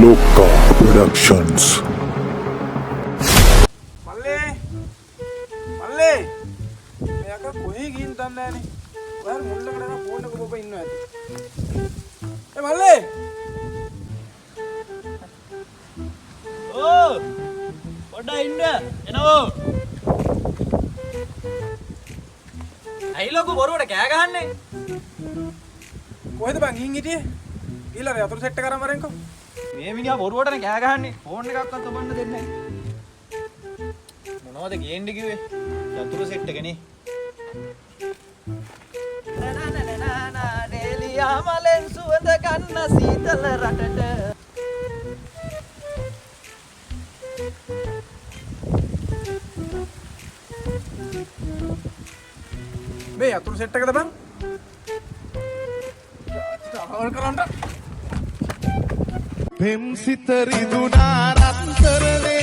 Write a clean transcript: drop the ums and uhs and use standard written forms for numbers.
Lokka Productions. මල්ලේ, මල්ලේ, මේ අක්කා කොහේ ගිහින් දන්නේ නෑනේ. ඔයාලා මුල්ලකට යන ෆෝන් එක ඔබ ඉන්නවා ඇති. ඒ මල්ලේ. ඕ, පොඩ්ඩක් ඉන්න, එනවෝ. ඇයි ලොකු බොරුවට කෑ ගහන්නේ? කොහෙද බං ගිහින් හිටියේ? ගිහලා අර යතුරු සෙට් එක අරන් වරෙන්කෝ. මේ මිනිහා බොරුවටනේ කෑ ගහන්නේ. ෆෝන් එකක්වත් ඔබන්න දෙන්නේ නැහැ. මොනවද ගේන්න කිව්වේ? යතුරු සෙට් එකනේ. ඩේලියා මලෙන් සුවඳ ගන්න සීතල රටට. මේ යතුරු සෙට් එකද බං? අවල් කරන්න. පෙම් සිත රිදුනා රත්තරනේ.